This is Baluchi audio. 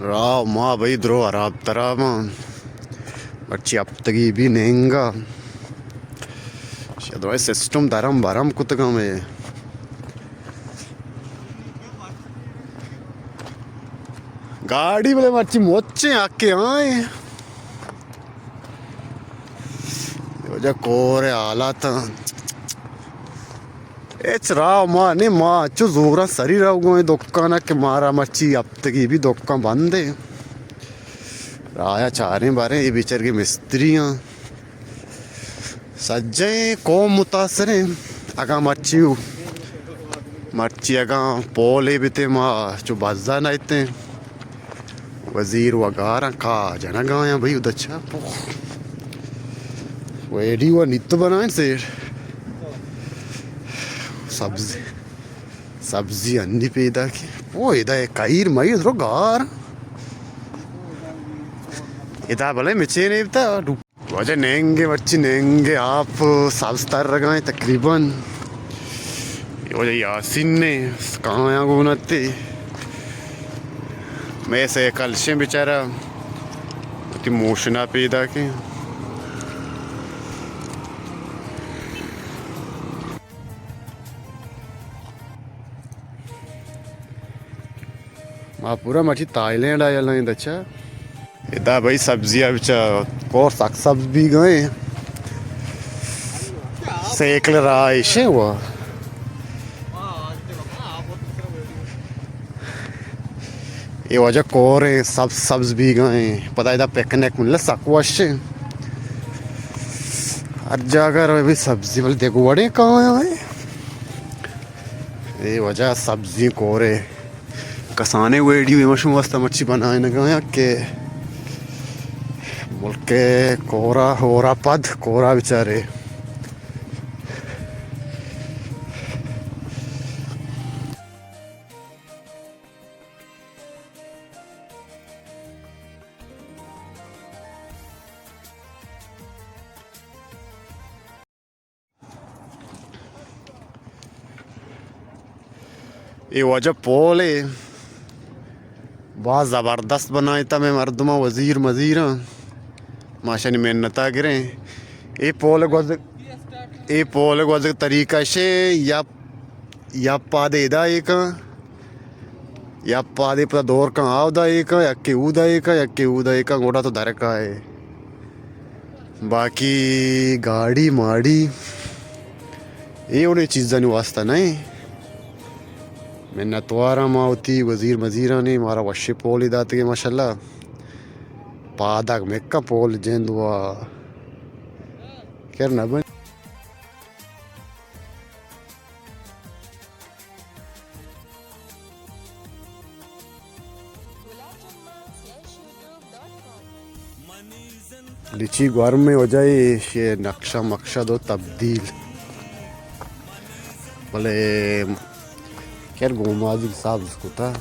راہ ما بھئی درو حراب تراباں۔ مرچی ہپتگی بی نینگا۔ شاید وای سسٹم درم برم کتگاں میں۔ گاڑی بلے مرچی مچیں آکے آئیں۔ وجہ کور حالات۔ ہچ راہ ما نی، ما چو زوراں سری روگوں اے دکان کہ مارا مرچی ہپتگی بی دکان بند اے۔ راہ چاریں باریں اے بیچارگی مستری آں۔ سجیں قوم متاثر ایں۔ اگاں مرچی، مرچی اگاں پولے بیتے ما چو بزا نہ اتیں۔ وزیر وگاراں کا جنگایاں بھئی ادا چا پو۔ ویڈیو نیت بنائیں سیر۔ سبزی، سبزی انی پیدا کی۔ او ادا کئیر مئی درو گار۔ ادا بلے مچے نیبتا۔ واجہ نینگے، مرچی نینگے آپ سبز ترگائیں تقریباً۔ اے واجہ یاسین نے کایاں گونتے۔ میں سائیکل شیں بیچارہ وتی موشنا پیدا کے۔ ما پورا مرچی تھائی لینڈ آیا لائیں دچا۔ ادا بھئی سبزی ءَ بچا کور سک سبز بیگائیں۔ سیکل راہ ایشیں وا۔ اے واجہ کوریں سبز سبز بیگائیں۔ پدا ادا پکنک ملے سک وشیں۔ ہر جاگہ روے بھئی سبزی بل دیکھ وڑیں کایاں ایں۔ اے واجہ سبزی کورے۔ کسانیں ویڈیو اے ما شما واسطہ مرچی بنائینگایاں کہ ملک کورا ہورا پد کورا بچارے۔ اے واجہ پول اے، باز زبردست بنائینتا مئے مردماں، وزیر مزیراں، ما اشانی منتا گریں۔ اے پول گوز، اے پول گوزگ طریقہ شے یا، یا پادے ادا ایکاں، یا پادے پدا دور کن آودا ایکاں، یکے اودا ایکاں، یکے اودا ایکاں، گوڈا تو درکائے۔ باقی گاڑی ماڑی اے وڑیں چیزانی واسطہ نہ ایں۔ منتواراں ما وتی وزیر مزیرانی، مارا وشیں پولے داتگیں ماشاءاللہ۔ پادگ مکن پول جند وا کر نہ بن۔ لچی گورمیں وجہ ایشی نقشہ مقشہ دو تبدیل، بلے خیر گومازی سبز کتا۔